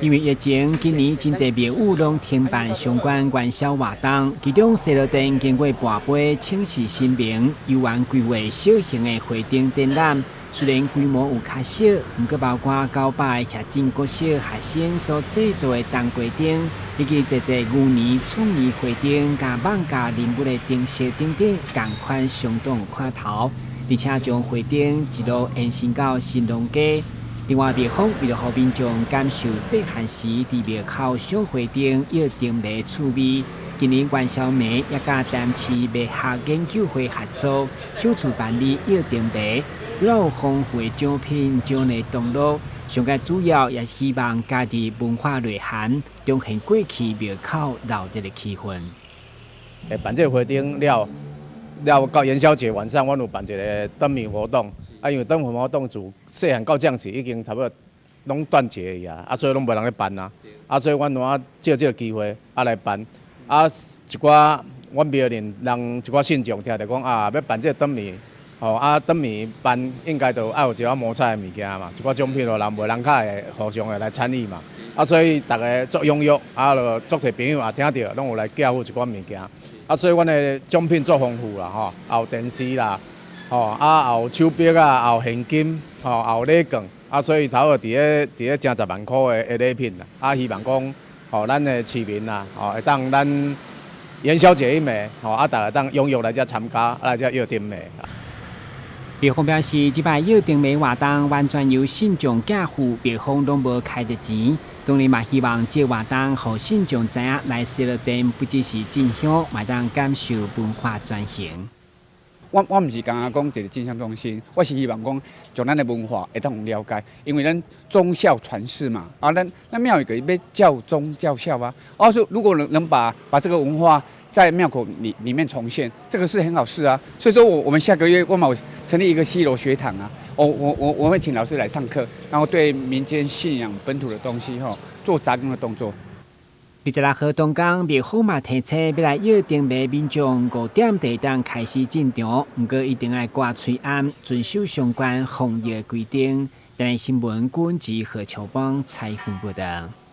因為疫情，今年真濟廟宇攏停辦相關元宵活動，其中西螺殿經過跋杯請示神明，猶原規劃小型的花燈展覽。雖然規模有較小，毋過包括900個協進國小學生所製作的冬瓜燈，以及濟濟牛年創意花燈，佮艋舺人物的燈飾等等，仝款相當有看頭。而且將花燈一路延伸到新隆街。另外，廟方為著予民眾感受細漢時佇廟口賞花燈、搖燈謎趣味，今年元宵暝也佮台南市廟學研究會合作，首次辦理搖燈謎，除了有豐富的獎品獎勵同樂，上蓋主要也是希望加入文化內涵，重現過去廟口鬧熱的氣氛。會辦這個花燈了，了到元宵節晚上，阮有辦一個燈謎活動。啊，因為燈謎活動自細漢到這時已經差不多攏斷絕去啊，啊，所以攏無人咧辦啊。啊，所以阮有借這個機會啊來辦。啊，一寡阮廟裡人一寡信眾聽著講啊，欲辦這個燈謎，吼啊燈謎辦應該就愛有一寡摸彩的物件嘛，一寡獎品予人，無人較會互相會來參與嘛。啊，所以逐家足踴躍，啊，就足濟朋友也聽著，攏有來寄付一寡物件。啊，所以阮的獎品足豐富啦，吼，也有電視啦，吼，啊，也有手錶啊，也有現金，吼，也有禮券。啊，所以頭佇咧佇咧成十萬箍的禮品啦。啊，希望講，吼，咱的市民啦，吼，會當咱元宵節彼暝，吼，啊，逐家當踴躍來遮參加，啊，來遮搖燈謎。廟方表示，這擺搖燈謎活動完全由信眾寄付，廟方攏無開著錢。當然嘛，希望這活動予信眾知影來西螺殿不只是進香，嘛當感受文化傳承。我毋是干焦講一個進香中心，我是希望講將咱的文化會當了解，因為咱忠孝傳世嘛，啊，咱廟宇就是欲教忠教孝啊。啊，說如果能把這個文化在廟口裡面重現，這個是很好事啊。所以說我們下個月我們成立一個西螺學堂啊，我會請老師來上課，然後對民間信仰本土的東西吼做扎根的動作。26號當工，廟方嘛提醒欲來搖燈謎民眾5點就當開始進場，毋過一定愛掛喙罨，遵守相關防疫規定。台視新聞，軍籍何秋邦採訪報導。